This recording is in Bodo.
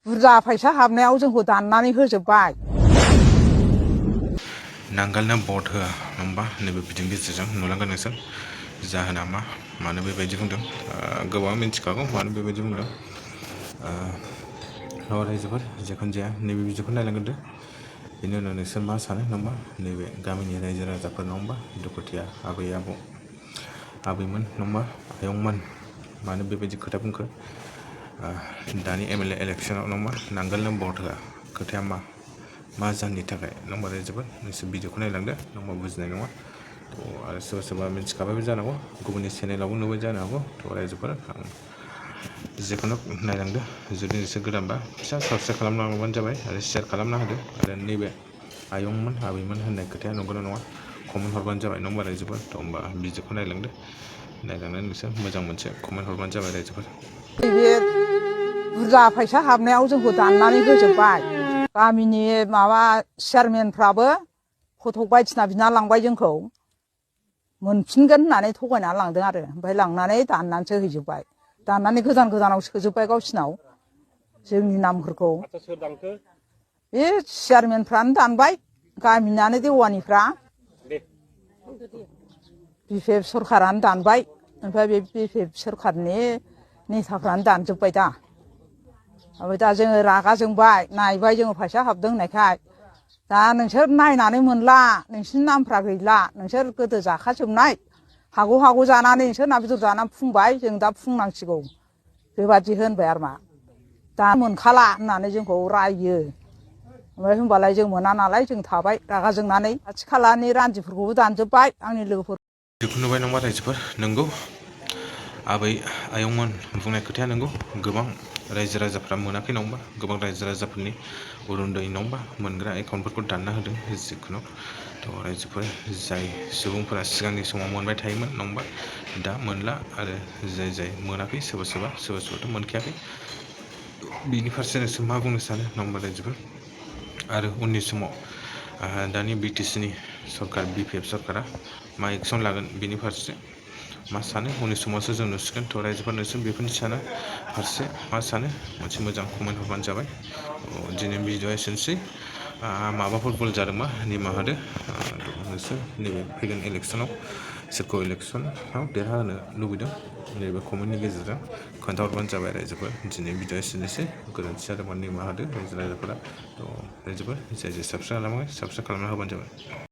बुरजा फैसा हाबनायाव जोंखौ दाननानै होजोब्बाय। नांगोलनो भट होआ नंबा नैबे बिदिनि गेजेरजों नुलांगोन नोंसोर जाहोना मा मानो बेबायदि बुंदों गोबां मिन्थिखागौ मानो बेबायदि बुंदों रायजोफोर जिखुनु जाया नैबे भिडिअखौ नायलांग्रोदो बेनि उनाव नोंसोर मा सानो नंबा नैबे गामिनि रायजो राजाफोर नंबा दुखुथिया आबै आबौ आबैमोन नंबा आयंमोन मानो बेबायदि खोथा बुंखो दानि MLA इलेक्सनाव नंबा नांगोलनो भट होआ खोथाया मा जाहोननि थाखाय नंबा रायजोफोर नोंसोर भिडिअखौ नायलांदो नंबा बुजिनाय नङा आरो सोरबा सोरबा मिन्थिखाबायबो जानांगौ गुबुननि चेनेलावबो नुबाय जानो हागौ रायजोफोर जेखुनु नायलांदो जुदि नोंसोर गोदानबा फिसा साबस्क्राइब खालामलांबानो जाबाय आरो शेयार खालामना होदो आरो नैबे आयंमोन आबैमोन होननाय खोथाया नंगौना नङा कमेन्ट हरबानो जाबाय नंबा रायजोफोर होमबा भिडिअखौ नायलांदो नायलांनानै नोंसोर मोजां मोनसे कमेन्ट हरबानो जाबाय रायजोफोर बे बुरजा फैसा हाबनायाव जोंखौ दाननानै होजोब्बाय गामिनि माबा चेयारमेनफ्राबो फटक बायदिसिना बिना लांबाय जोंखौ मोनफिनगोन होननानै थगायनानै लांदों आरो ओमफ्राय लांनानै दाननानैसो हैजोब्बाय दाननानै गोजानाव सोजोब्बाय गावसिनाव जोंनि नामफोरखौ बे चेयारमेनफ्रानो दानबाय गामिनानो देवानिफ्रा BPF सरखारानो दानबाय ओमफ्राय बे BPF सरखारनि नेताफ्रानो दानजोब्बाय दा ओमफ्राय दा जोङो रागा जोंबाय नायबाय जोङो फैसा हाबदों होननायखाय दा नोंसोर नायनानै मोनला नोंसिनि नामफ्रा गैला नोंसोर गोदो जाखाजोबनाय हागौ जानानै नोंसोर ना बेदर जानानै फुंबाय जों दा फुंनांसिगौ बेबादि होनबाय आरो मा दा मोनखाला होननानै जोंखौ रायो ओमफ्राय होनबालाय जों मोना नालाय जों थाबाय रागा जोंनानै खाथि खालानि रान्दिफोरखौबो दानजोब्बाय आंनि लोगोफोर बेखौ नुबाय नंबा रायजोफोर नंगौ आबै आयंमोन बुंनाय खोथाया नंगौ गोबां रायजो राजाफ्रा मोनाखै नंबा गोबां रायजो राजाफोरनि उरुन्दै नंबा मोनग्रा एकाउन्टफोरखौ दानना होदों जिखुनु रायजोफोर जाय सुबुंफोरा सिगांनि समाव मोनबाय थायोमोन नंबा दा मोनला आरो जाय मोनाखै सोरबा सोरबाथ' मोनखायाखै बिनि फारसे नोंसोर मा बुंनो सानो नंबा रायजोफोर आरो उननि समाव दानि BTCनि सरकार BPF सरकारा मा एक्सन लागोन बिनि फारसे मा सानो उननि समावसो जों नुसिगोन रायजोफोर नोंसोर बेफोरनि फारसे मा सानो मोनसे मोजां कमेन्ट हरबानो जाबाय दिनै भिडिअआ एसेनोसै माबाफोर भुल जादोंबा निमाहा होदो नोंसोर नैबे फैगोन इलेक्सनाव सोरखौ इलेक्सनाव देरहाहोनो लुबैदों नैबे कमेन्टनि गेजेरजों खोन्थाहरबानो जाबाय रायजोफोर दिनै भिडिअआ एसेनोसै गोरोन्थि जादोंबा निमाहा होदो रायजोफोरा रायजोफोर जाय साबस्क्राइब खालामाखै साबस्क्राइब खालामना होबानो जाबाय।